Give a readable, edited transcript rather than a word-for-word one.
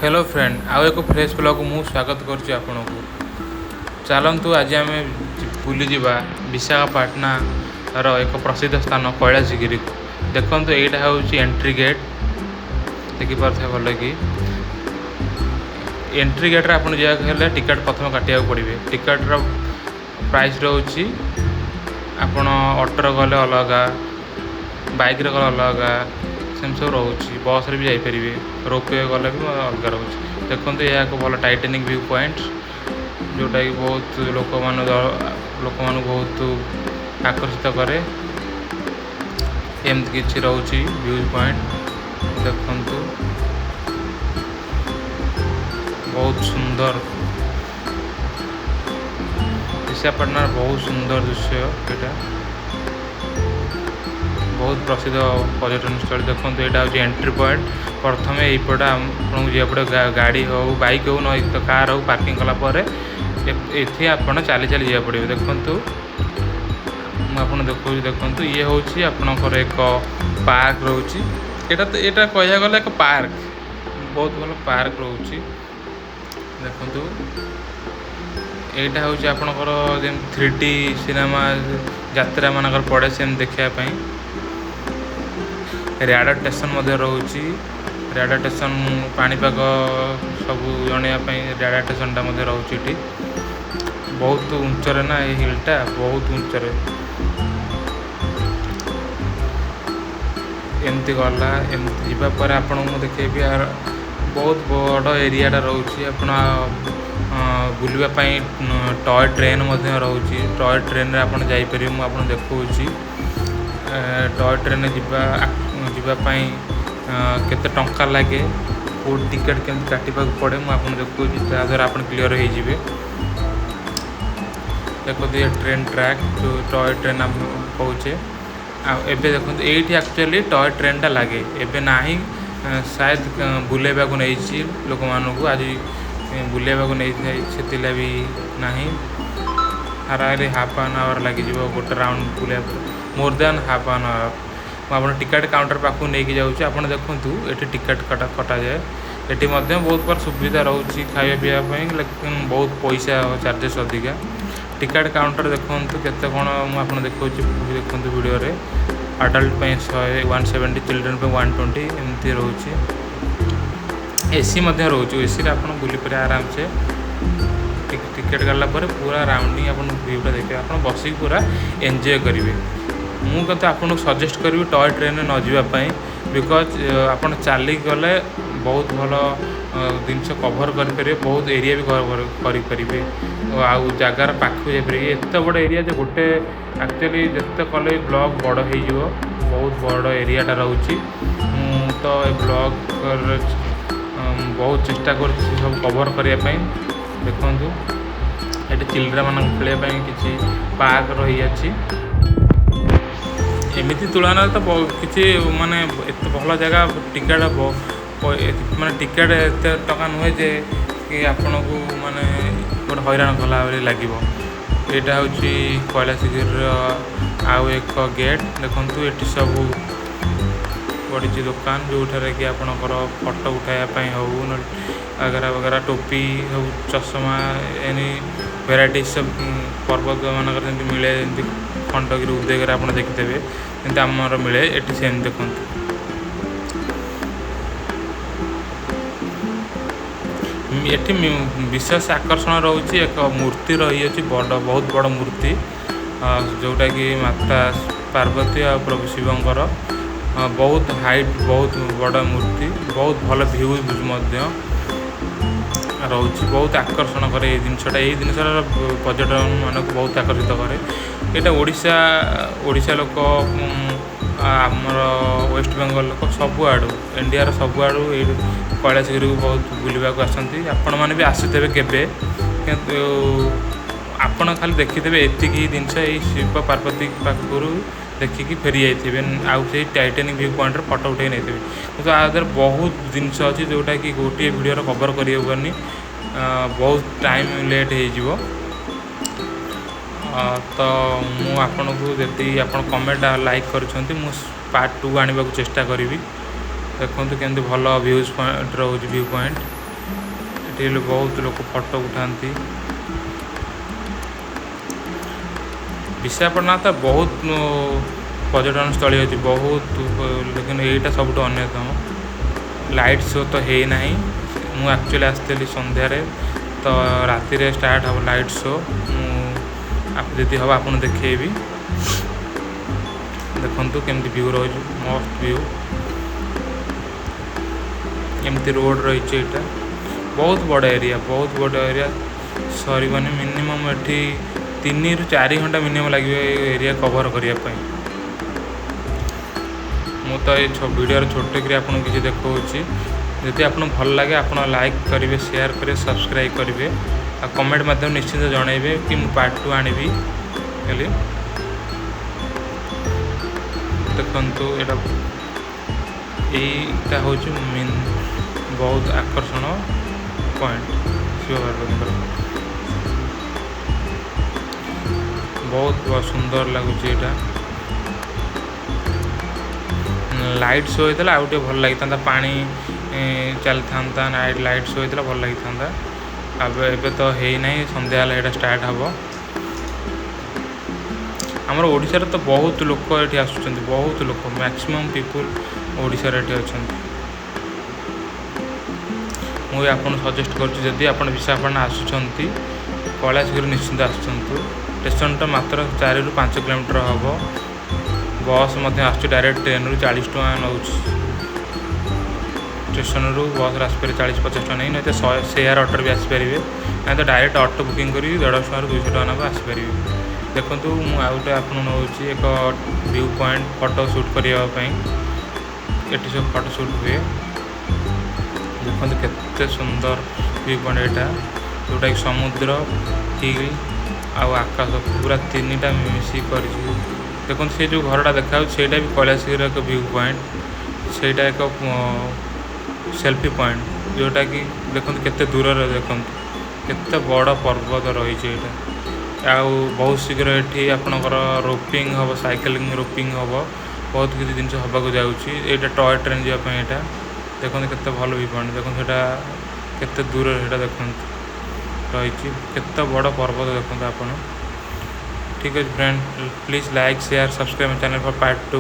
Hello friend, ଆଉ ଏକ fresh blog ମୁଁ ସ୍ୱାଗତ କରୁଛି ଆପଣଙ୍କୁ। ଚାଲନ୍ତୁ, ଆଜି ଆମେ ବୁଲିଯିବା ବିଶାଖାପାଟଣାର ଏକ ପ୍ରସିଦ୍ଧ ସ୍ଥାନ କୈଳାସଗିରିକୁ। ଦେଖନ୍ତୁ, ଏଇଟା ହେଉଛି ଏଣ୍ଟ୍ରି ଗେଟ୍, ଦେଖିପାରୁଥିବେ ଭଲ କି। ଏଣ୍ଟ୍ରି ଗେଟ୍ରେ ଆପଣ ଯିବାକୁ ହେଲେ ଟିକେଟ୍ ପ୍ରଥମେ କାଟିବାକୁ ପଡ଼ିବେ। ଟିକେଟ୍ର ପ୍ରାଇସ୍ ରହୁଛି, ଆପଣ ଅଟୋରେ ଗଲେ ଅଲଗା, ବାଇକ୍ରେ ଗଲେ ଅଲଗା, ସେମିତି ସବୁ ରହୁଛି। ବସ୍ରେ ବି ଯାଇପାରିବେ, ରୋପୱେ ଗଲେ ବି ଅଲଗା ରହୁଛି। ଦେଖନ୍ତୁ, ଏହା ଏକ ଭଲ ଟାଇଟାନିକ୍ ଭ୍ୟୁ ପଏଣ୍ଟ, ଯେଉଁଟାକି ବହୁତ ଲୋକମାନଙ୍କୁ ବହୁତ ଆକର୍ଷିତ କରେ। ଏମିତି କିଛି ରହୁଛି ଭ୍ୟୁ ପଏଣ୍ଟ। ଦେଖନ୍ତୁ, ବହୁତ ସୁନ୍ଦର, ବିଶାଖାପାଟଣାର ବହୁତ ସୁନ୍ଦର ଦୃଶ୍ୟ। ଏଇଟା ବହୁତ ପ୍ରସିଦ୍ଧ ପର୍ଯ୍ୟଟନସ୍ଥଳୀ। ଦେଖନ୍ତୁ, ଏଇଟା ହେଉଛି ଏଣ୍ଟ୍ରି ପଏଣ୍ଟ। ପ୍ରଥମେ ଏଇପଟେ ଆପଣଙ୍କୁ ଯିବାକୁ ପଡ଼ିବ। ଗାଡ଼ି ହେଉ, ବାଇକ୍ ହେଉ, ନ ତ କାର୍ ହେଉ, ପାର୍କିଂ କଲା ପରେ ଏଠି ଆପଣ ଚାଲି ଚାଲି ଯିବାକୁ ପଡ଼ିବ। ଦେଖନ୍ତୁ, ମୁଁ ଆପଣ ଦେଖାଉଛି। ଦେଖନ୍ତୁ, ଇଏ ହେଉଛି ଆପଣଙ୍କର ଏକ ପାର୍କ ରହୁଛି। ଏଇଟା ତ ଏଇଟା କହିବାକୁ ଗଲେ ଏକ ପାର୍କ, ବହୁତ ଭଲ ପାର୍କ ରହୁଛି। ଦେଖନ୍ତୁ, ଏଇଟା ହେଉଛି ଆପଣଙ୍କର ଯେମିତି 3D cinema ଯାତ୍ରା ମାନଙ୍କର ପଡ଼େ, ସେମିତି ଦେଖିବା ପାଇଁ। ର୍ୟାଡର ଷ୍ଟେସନ୍ ମଧ୍ୟ ରହୁଛି। ର୍ୟାଡର ଷ୍ଟେସନ୍ ପାଣିପାଗ ସବୁ ଜଣାଇବା ପାଇଁ ର୍ୟାଡର ଷ୍ଟେସନଟା ମଧ୍ୟ ରହୁଛି ଏଠି। ବହୁତ ଉଞ୍ଚରେ ନା, ଏଇ ହିଲ୍ଟା ବହୁତ ଉଞ୍ଚରେ। ଏମିତି ଗଲା, ଏମିତି ଯିବା ପରେ ଆପଣଙ୍କୁ ମୁଁ ଦେଖେଇବି। ଆର ବହୁତ ବଡ଼ ଏରିଆଟା ରହୁଛି। ଆପଣ ବୁଲିବା ପାଇଁ ଟୟ ଟ୍ରେନ୍ ମଧ୍ୟ ରହୁଛି। ଟୟ ଟ୍ରେନ୍ରେ ଆପଣ ଯାଇପାରିବେ। ମୁଁ ଆପଣଙ୍କୁ ଦେଖାଉଛି, ଟୟ ଟ୍ରେନ୍ରେ ଯିବା ପାଇଁ କେତେ ଟଙ୍କା ଲାଗେ, କେଉଁ ଟିକେଟ୍ କେମିତି କାଟିବାକୁ ପଡ଼େ, ମୁଁ ଆପଣଙ୍କୁ ଦେଖାଉଛି, ଯାହାଦ୍ୱାରା ଆପଣ କ୍ଲିଅର୍ ହେଇଯିବେ। ଦେଖନ୍ତୁ, ଏ ଟ୍ରେନ୍ ଟ୍ରାକ୍, ଯେଉଁ ଟୟ ଟ୍ରେନ୍ ଆମେ କହୁଛେ। ଆଉ ଏବେ ଦେଖନ୍ତୁ, ଏଇଠି ଆକ୍ଚୁଆଲି ଟୟ ଟ୍ରେନ୍ଟା ଲାଗେ, ଏବେ ନାହିଁ। ସାୟଦ ବୁଲେଇବାକୁ ନେଇଛି ଲୋକମାନଙ୍କୁ, ଆଜି ବୁଲେଇବାକୁ ନେଇଥାଏ, ସେଥିଲାଗି ବି ନାହିଁ। ହାରାହାରି ହାଫ୍ ଆନ୍ ଆୱାର୍ ଲାଗିଯିବ ଗୋଟେ ରାଉଣ୍ଡ ବୁଲିବାକୁ, ମୋର୍ ଦ୍ୟାନ୍ ହାଫ୍ ଆନ୍ ଆୱାର୍। ମୁଁ ଆପଣ ଟିକେଟ୍ କାଉଣ୍ଟର ପାଖକୁ ନେଇକି ଯାଉଛି। ଆପଣ ଦେଖନ୍ତୁ, ଏଠି ଟିକେଟ୍ କଟାଯାଏ। ଏଠି ମଧ୍ୟ ବହୁତ ପ୍ରକାର ସୁବିଧା ରହୁଛି ଖାଇବା ପିଇବା ପାଇଁ, ଲେକିନ୍ ବହୁତ ପଇସା ଚାର୍ଜେସ୍ ଅଧିକା। ଟିକେଟ୍ କାଉଣ୍ଟର ଦେଖନ୍ତୁ କେତେ କ'ଣ, ମୁଁ ଆପଣ ଦେଖାଉଛି। ଦେଖନ୍ତୁ ଭିଡ଼ିଓରେ, ଆଡଲ୍ଟ ପାଇଁ 100, 170, ଚିଲଡ୍ରେନ୍ ପାଇଁ 120, ଏମିତି ରହୁଛି। ଏସି ମଧ୍ୟ ରହୁଛି। ଏସିରେ ଆପଣ ବୁଲିପାରିବେ ଆରାମସେ। ଟିକେଟ୍ କାଟିଲା ପରେ ପୁରା ରାଉଣ୍ଡିଂ ଆପଣ ଭିୟୁଟା ଦେଖିବେ, ଆପଣ ବସିକି ପୁରା ଏନ୍ଜୟ କରିବେ। ମୁଁ କିନ୍ତୁ ଆପଣଙ୍କୁ ସଜେଷ୍ଟ କରିବି ଟୟ ଟ୍ରେନ୍ରେ ନ ଯିବା ପାଇଁ, because ଆପଣ ଚାଲିକି ଗଲେ ବହୁତ ଭଲ ଜିନିଷ କଭର୍ କରିପାରିବେ, ବହୁତ ଏରିଆ ବି କଭର୍ କରିପାରିବେ ଆଉ ଜାଗାର ପାଖକୁ ଯାଇପାରିବେ। ଏତେ ବଡ଼ ଏରିଆ ଯେ ଗୋଟେ ଆକ୍ଚୁଆଲି ଯେତେ କଲେ ବି ବ୍ଲଗ୍ ବଡ଼ ହେଇଯିବ। ବହୁତ ବଡ଼ ଏରିଆଟା ରହୁଛି। ମୁଁ ତ ଏ ବ୍ଲଗ୍ ବହୁତ ଚେଷ୍ଟା କରୁଛି ସବୁ କଭର୍ କରିବା ପାଇଁ। ଦେଖନ୍ତୁ, ଏଠି ଚିଲଡ୍ରେନ୍ ଖେଳିବା ପାଇଁ କିଛି ପାର୍କ ରହିଅଛି। ଏମିତି ତୁଳନାରେ ତ କିଛି ମାନେ ଏତେ ଭଲ ଜାଗା, ଟିକେଟ୍ ମାନେ ଟିକେଟ୍ ଏତେ ଟଙ୍କା ନୁହେଁ ଯେ କି ଆପଣଙ୍କୁ ମାନେ ଗୋଟେ ହଇରାଣ କଲା ଭଳି ଲାଗିବ। ଏଇଟା ହେଉଛି କୈଳାସଗିରିର ଆଉ ଏକ ଗେଟ୍। ଦେଖନ୍ତୁ, ଏଠି ସବୁ ପଡ଼ିଛି ଦୋକାନ, ଯେଉଁଠାରେ କି ଆପଣଙ୍କର ଫଟୋ ଉଠାଇବା ପାଇଁ ହେଉ, ନହେଲେ ବଗେରା ବଗେରା, ଟୋପି ସବୁ, ଚଷମା, ଏନି ଭେରାଇଟି ସବୁ। ପର୍ବତ ମାନଙ୍କରେ ଯେମିତି ମିଳେ, ଯେମିତି ଖଣ୍ଡଗିରି, ଉଦୟଗିରି ଆପଣ ଦେଖିଥିବେ, ଯେମିତି ଆମର ମିଳେ ଏଠି ସେମିତି। ଦେଖନ୍ତୁ, ଏଠି ବିଶେଷ ଆକର୍ଷଣ ରହୁଛି, ଏକ ମୂର୍ତ୍ତି ରହିଅଛି, ବଡ଼, ବହୁତ ବଡ଼ ମୂର୍ତ୍ତି, ଯେଉଁଟାକି ମାତା ପାର୍ବତୀ ଆଉ ପ୍ରଭୁ ଶିବଙ୍କର। ବହୁତ ହାଇଟ୍, ବହୁତ ବଡ଼ ମୂର୍ତ୍ତି, ବହୁତ ଭଲ ଭ୍ୟୁ ମଧ୍ୟ ରହୁଛି। ବହୁତ ଆକର୍ଷଣ କରେ ଏଇ ଜିନିଷଟା। ଏଇ ଜିନିଷଟାର ପର୍ଯ୍ୟଟକମାନଙ୍କୁ ବହୁତ ଆକର୍ଷିତ କରେ। ଏଇଟା ଓଡ଼ିଶା ଲୋକ, ଆମର ୱେଷ୍ଟବେଙ୍ଗଲ ଲୋକ, ସବୁଆଡ଼ୁ, ଇଣ୍ଡିଆର ସବୁଆଡ଼ୁ ଏଇ କୈଳାସଗିରିକୁ ବହୁତ ବୁଲିବାକୁ ଆସନ୍ତି। ଆପଣମାନେ ବି ଆସିଥିବେ କେବେ, କିନ୍ତୁ ଆପଣ ଖାଲି ଦେଖିଥିବେ ଏତିକି ଜିନିଷ, ଏଇ ଶିବ ପାର୍ବତୀ ପାଖରୁ ଦେଖିକି ଫେରି ଯାଇଥିବେ ଆଉ ସେଇ ଟାଇଟାନିକ୍ ଭ୍ୟୁ ପଏଣ୍ଟରେ ଫଟୋ ଉଠାଇ ନେଇଥିବେ। କିନ୍ତୁ ଆ ଦେହରେ ବହୁତ ଜିନିଷ ଅଛି, ଯେଉଁଟାକି ଗୋଟିଏ ଭିଡ଼ିଓରେ କଭର୍ କରିହେବନି, ବହୁତ ଟାଇମ୍ ଲେଟ୍ ହେଇଯିବ। ତ ମୁଁ ଆପଣଙ୍କୁ ଯଦି ଆପଣ କମେଣ୍ଟ ଆଉ ଲାଇକ୍ କରିଛନ୍ତି, ମୁଁ ପାର୍ଟ 2 ଆଣିବାକୁ ଚେଷ୍ଟା କରିବି। ଦେଖନ୍ତୁ କେମିତି ଭଲ ଭ୍ୟୁଜ୍ ପଏଣ୍ଟ ରହୁଛି, ଭ୍ୟୁ ପଏଣ୍ଟ। ଏଠି ବହୁତ ଲୋକ ଫଟୋ ଉଠାନ୍ତି। ବିଶାଖାପାଟଣା ତ ବହୁତ ପର୍ଯ୍ୟଟନ ସ୍ଥଳୀ ଅଛି ବହୁତ, ଲେକିନ ଏଇଟା ସବୁଠୁ ଅନ୍ୟତମ। ଲାଇଟ୍ ଶୋ ତ ହେଇନାହିଁ। ମୁଁ ଆକ୍ଚୁଆଲି ଆସିଥିଲି ସନ୍ଧ୍ୟାରେ, ତ ରାତିରେ ଷ୍ଟାର୍ଟ ହେବ ଲାଇଟ୍ ଶୋ। ମୁଁ ଯଦି ହେବ ଆପଣଙ୍କୁ ଦେଖେଇବି। ଦେଖନ୍ତୁ କେମିତି ଭ୍ୟୁ ରହୁଛି, ମସ୍ତ ଭ୍ୟୁ। ଏମିତି ରୋଡ଼ ରହିଛି। ଏଇଟା ବହୁତ ବଡ଼ ଏରିଆ, ବହୁତ ବଡ଼ ଏରିଆ, ସରିବନି। ମିନିମମ୍ ଏଠି 3ରୁ 4 ଘଣ୍ଟା ମିନିମମ୍ ଲାଗିବ ଏ ଏରିଆ କଭର୍ କରିବା ପାଇଁ। ମୁଁ ତ ଏଇ ଭିଡ଼ିଓରେ ଛୋଟ କରି ଆପଣଙ୍କୁ କିଛି ଦେଖାଉଛି। ଯଦି ଆପଣଙ୍କୁ ଭଲ ଲାଗେ, ଆପଣ ଲାଇକ୍ କରିବେ, ସେୟାର କରିବେ, ସବସ୍କ୍ରାଇବ୍ କରିବେ ଆଉ କମେଣ୍ଟ ମାଧ୍ୟମରେ ନିଶ୍ଚିତ ଜଣାଇବେ କି ମୁଁ ପାର୍ଟ 2 ଆଣିବି ବୋଲି। ଦେଖନ୍ତୁ, ଏଇଟା ହେଉଛି ମେନ୍ ବହୁତ ଆକର୍ଷଣ ପଏଣ୍ଟ ଶିବ ପାର୍ବତୀଙ୍କର। ବହୁତ ସୁନ୍ଦର ଲାଗୁଛି ଏଇଟା। ଲାଇଟ୍ ଶୋ ହେଇଥିଲା, ଆଉ ଟିକେ ଭଲ ଲାଗିଥାନ୍ତା। ପାଣି ଚାଲିଥାନ୍ତା, ନାଇଟ୍ ଲାଇଟ୍ ଶୋ ହେଇଥିଲା, ଭଲ ଲାଗିଥାନ୍ତା। ଆଉ ଏବେ ତ ହେଇନାହିଁ, ସନ୍ଧ୍ୟା ହେଲେ ଏଇଟା ଷ୍ଟାର୍ଟ ହେବ। ଆମର ଓଡ଼ିଶାରେ ତ ବହୁତ ଲୋକ ଏଠି ଆସୁଛନ୍ତି, ବହୁତ ଲୋକ, ମ୍ୟାକ୍ସିମମ୍ ପିପୁଲ୍ ଓଡ଼ିଶାରେ ଏଠି ଅଛନ୍ତି। ମୁଁ ବି ଆପଣଙ୍କୁ ସଜେଷ୍ଟ କରୁଛି, ଯଦି ଆପଣ ବିଶାଖାପାଟଣା ଆସୁଛନ୍ତି, କୈଳାସଗିରି ନିଶ୍ଚିନ୍ତ ଆସୁଛନ୍ତି। ଷ୍ଟେସନଟା ମାତ୍ର 4ରୁ 5 କିଲୋମିଟର ହେବ। ବସ୍ ମଧ୍ୟ ଆସୁଛି ଡାଇରେକ୍ଟ ଟ୍ରେନ୍ରୁ, 40 ଟଙ୍କା ନେଉଛି। ଷ୍ଟେସନରୁ ବସ୍ରେ ଆସିପାରିବେ 40-50 ଟଙ୍କା ନେଇ, ନହେଲେ ସେୟାର ଅଟୋରେ ବି ଆସିପାରିବେ, ନାଇଁ ତ ଡାଇରେକ୍ଟ ଅଟୋ ବୁକିଂ କରି 150 ଟଙ୍କାରୁ 200 ଟଙ୍କା ନେବ, ଆସିପାରିବେ। ଦେଖନ୍ତୁ, ମୁଁ ଆଉ ଗୋଟେ ଆପଣଙ୍କୁ ନେଉଛି ଏକ ଭ୍ୟୁ ପଏଣ୍ଟ ଫଟୋ ସୁଟ୍ କରିବା ପାଇଁ। ଏଠି ସବୁ ଫଟୋ ସୁଟ୍ ହୁଏ। ଦେଖନ୍ତୁ କେତେ ସୁନ୍ଦର ଭ୍ୟୁ ପଏଣ୍ଟ ଏଇଟା, ଯେଉଁଟାକି ସମୁଦ୍ର, ହିଲ୍ ଆଉ ଆକାଶ ପୁରା ତିନିଟା ମିଶିକି କରିଛି। ଦେଖନ୍ତୁ, ସେ ଯେଉଁ ଘରଟା ଦେଖାଯାଉଛି, ସେଇଟା ବି କୈଳାସଗିରିର ଏକ ଭ୍ୟୁ ପଏଣ୍ଟ। ସେଇଟା ଏକ ସେଲ୍ଫି ପଏଣ୍ଟ, ଯେଉଁଟାକି ଦେଖନ୍ତୁ କେତେ ଦୂରରେ, ଦେଖନ୍ତୁ କେତେ ବଡ଼ ପର୍ବତ ରହିଛି ଏଇଟା। ଆଉ ବହୁତ ଶୀଘ୍ର ଏଠି ଆପଣଙ୍କର ରୋପିଂ ହେବ, ସାଇକେଲିଂ ରୋପିଂ ହେବ, ବହୁତ କିଛି ଜିନିଷ ହେବାକୁ ଯାଉଛି। ଏଇଟା ଟୟ ଟ୍ରେନ୍ ଯିବା ପାଇଁ ଏଇଟା। ଦେଖନ୍ତୁ କେତେ ଭଲ ଭ୍ୟୁ ପଏଣ୍ଟ। ଦେଖନ୍ତୁ, ସେଇଟା କେତେ ଦୂରରେ, ସେଇଟା ଦେଖନ୍ତୁ ରହିଛି, କେତେ ବଡ଼ ପର୍ବତ ଦେଖନ୍ତୁ ଆପଣ। ଠିକ୍ ଅଛି friend, please like, share, subscribe channel for part 2.